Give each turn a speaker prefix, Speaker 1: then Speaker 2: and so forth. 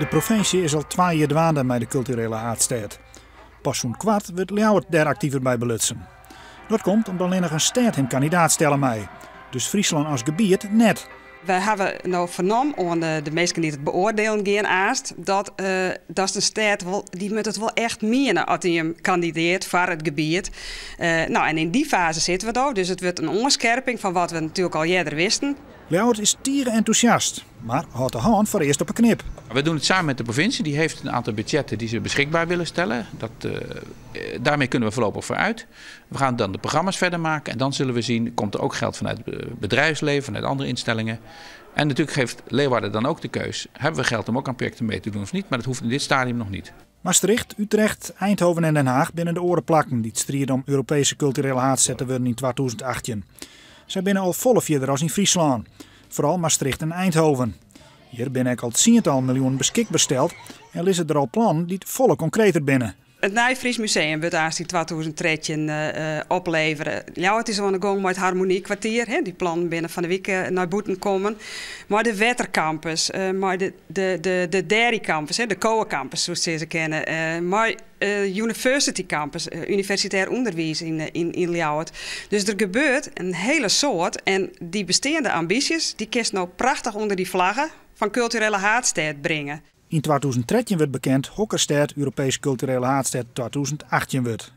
Speaker 1: De provinsje is al twa jier dwaande mei de kulturele haadstêd. Pas sûnt koart wurdt Ljouwert dêr aktiver by belutsen. Dat komt om't allinnich in stêd him kandidaat stelle mei. Dus Fryslân as gebiet net.
Speaker 2: Wy hawwe no fernommen oan de minsken dy't it beoardielen gean aanst dat datst in stêd wol, dy moat it wol echt miene as dy him kandideart foar it gebiet. No en yn dy faze sitte we no, dus it wurdt in oanskerping fan wat we natuerlik al earder wisten.
Speaker 1: Ljouwert is tige entûsjast, mar hâldt de hân foarearst op 'e knip.
Speaker 3: We doen het samen met de provincie. Die heeft een aantal budgetten die ze beschikbaar willen stellen. Dat, daarmee kunnen we voorlopig vooruit. We gaan dan de programma's verder maken en dan zullen we zien, komt er ook geld vanuit het bedrijfsleven, vanuit andere instellingen. En natuurlijk geeft Leeuwarden dan ook de keus. Hebben we geld om ook aan projecten mee te doen of niet? Maar dat hoeft in dit stadium nog niet.
Speaker 1: Maastricht, Utrecht, Eindhoven en Den Haag binne de oare plakken dy't stride om Europeeske kulturele haadstêd te wurden yn 2018. Sy binne al folle fierder as yn Fryslân. Foaral Maastricht en Eindhoven. Hjir binne ek al tsientallen miljoenen beskikber steld en lizze der al plannen dy't folle konkreter binne.
Speaker 2: It Nij Fries Museum wurdt aanst yn 2013 oplevere. Ljouwert is oan de gong mei it Harmoniekwartier. Dy plannen binne fan 'e wike nei bûten kommen. Mei de Wettercampus, mei de Dairy Campus, de Kowecampus soest sizze kinne, mei University Campus, universitêr ûnderwiis yn Ljouwert. Dus der gebeurt in hiele soad en dy besteande ambysjes dy kinst no prachtich ûnder dy flagge fan kulturele haadstêd bringe.
Speaker 1: Yn 2013 wurdt bekend hokker stêd Europeesk Kulturele Haadstêd 2018 wurdt.